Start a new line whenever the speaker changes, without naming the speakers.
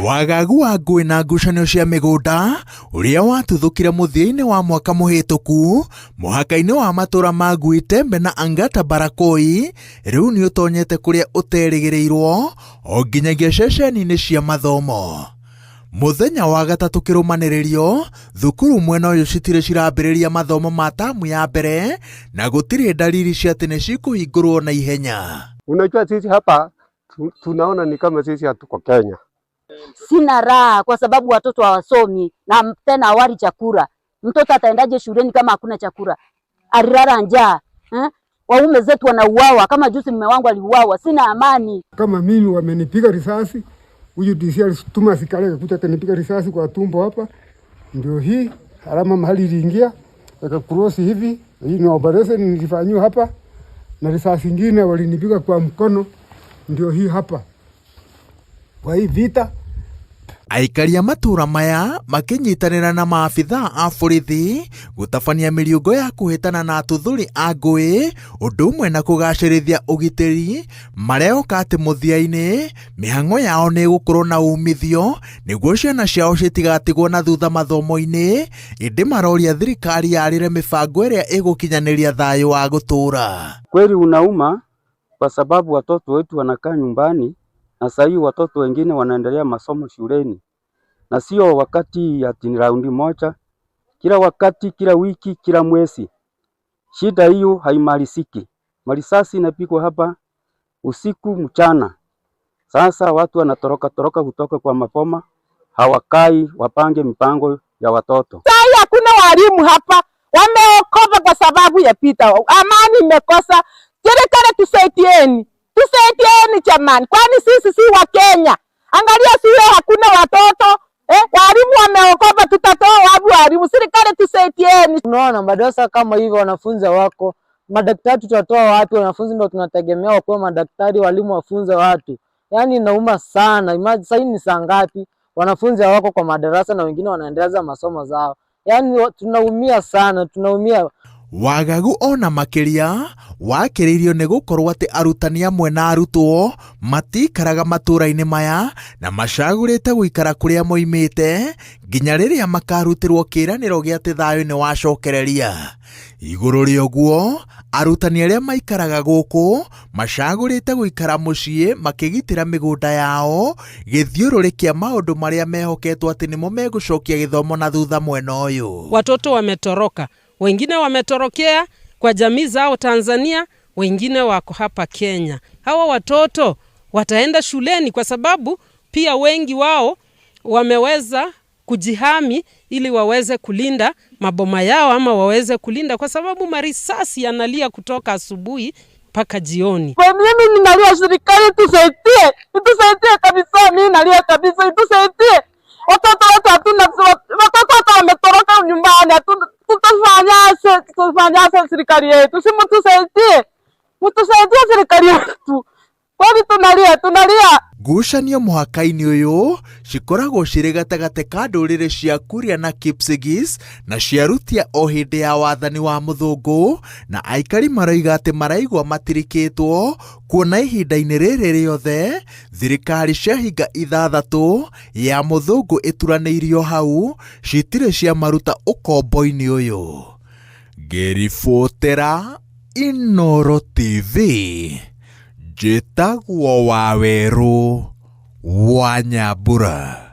Wagagu wa ngũĩ na ngucanio cia mĩgũnda ũrĩa watuthũkire mũthia-inĩ wa mwaka mũhĩtũku mũhaka-inĩ wa matũra ma Guitembe na Angata Barakoi rĩu nĩ ũtonyete kũrĩa ũterĩgĩrĩirwo o nginyagia ceceni-inĩ cia mathomo. Mũthenya wa gatatũ kĩrũmanĩrĩrio, thukuru mwena ũyũ citirĩ cirambĩrĩria mathomo ma tamu ya mbere na gũtirĩ dalili cia atĩ nĩ cikũhingũrwo na ihenya.
Unajua sisi hapa tunaona ni kama sisi hatuko Kenya.
Sina raha kwa sababu watoto hawasomi na tena hawali chakula. Mtoto ataendaje shuleni kama hakuna chakula? Alilala njaa eh? Waume zetu wanauawa, kama juzi mume wangu aliuawa. Sina amani.
Kama mimi wamenipiga risasi, huyu DC alituma askari akakuja akanipiga risasi kwa tumbo hapa, ndio hii alama mahali iliingia akakrosi hivi. Hii ni operation nilifanyiwa hapa, na risasi ingine walinipiga kwa mkono, ndio hii hapa. Kwa hii vita.
Aikari a matũra maya makĩnyitanĩra na maabithaa a borithi gũtabania mĩriũngũ ya kũhĩtana na atuthũri a ngũĩ ũndũ ũmwe na kũgacĩrithia ũgitĩri marehoka atĩ mũthia-inĩ mĩhang'o yao nĩ ĩgũkorwo na umithio nĩguo ciana ciao citigatigwo na thutha mathomo-inĩ ĩndĩ maroria thirikari yarĩre mĩbango ĩrĩa ĩgũkinyanĩria thayũ wa gũtũũra.
Kweli unauma kwa sababu watoto wetu wanakaa nyumbani na sasa hivi watoto wengine wanaendelea masomo shuleni, na sio wakati ati ni raundi moja, kila wakati, kila wiki, kila mwezi. Shida hiyo haimaliziki. Marisasi inapigwa hapa usiku mchana. Sasa watu wanatoroka toroka kutoka kwa maboma, hawakai wapange mipango ya watoto.
Sai hakuna walimu hapa, wameokopa kwa sababu ya vita. Amani imekosa. Serikali tusaidieni, tusaidieni jamani, kwani sisi si wa Kenya? Angalia shule hakuna watoto walimu wameokopa, tutatoa wapi walimu? Serikali tusaidieni.
Unaona madarasa kama hivyo wanafunzi wako, madaktari tutatoa wapi? Wanafunzi ndio tunategemea wakuwe madaktari, walimu wafunze watu. Yaani inauma sana. Imagine sasa ni saa ngapi? Wanafunzi hawako kwa madarasa na wengine wanaendeleza masomo zao. Yaani tunaumia sana, tunaumia.
Wagagu ona makĩria wakĩrĩirio nĩ gũkorwo atĩ arutani amwe na arutwo matikaraga matũra-inĩ maya na macagũrĩte gũikara kũrĩa moimĩte nginya rĩrĩa makarutĩrwo kĩĩranĩro gĩa atĩ thayũ nĩ wacokereria. Igũrũ rĩa ũguo arutani arĩa maikaraga gũkũ macagũrĩte gũikara mũciĩ makĩgitĩra mĩgũnda yao gĩthiũrũrĩ kĩa maũndũ marĩa mehoketwo atĩ nĩmo megũcokia gĩthomo na thutha mwena ũyũ.
Watoto wametoroka, wengine wametorokea kwa jamii zao Tanzania, wengine wako hapa Kenya. Hawa watoto wataenda shuleni kwa sababu pia wengi wao wameweza kujihami ili waweze kulinda maboma yao ama waweze kulinda, kwa sababu marisasi yanalia kutoka asubuhi mpaka jioni.
Kwa mimi ninalia, serikali tusaidie, tusaidie kabisa. Mimi nalia kabisa, tusaidie. Watoto wetu hatuna, watoto wetu wametoroka nyumbani, tutafanyaje? Tutafanyaje serikali yetu? Si mtusaidie, mtusaidie serikali yetu, kwani tunalia, tunalia.
Ngucanio mũhaka-inĩ ũyũ cikoragwo cirĩ gatagatĩ ka ndũrĩrĩ cia Kuria na Kipsigis na ciarutia o hĩndĩ ya wathani wa mũthũngũ na aikari maroiga atĩ maraigua matirikĩtwo kuona ihinda-inĩ rĩrĩ rĩothe thirikari cia hinga ithathatũ ya mũthũngũ ĩturanĩirio hau citirĩ ciamaruta ũkombo-inĩ ũyũ. Ngĩribotera Inooro TV njĩtagwo Wawerũ wa Nyambura.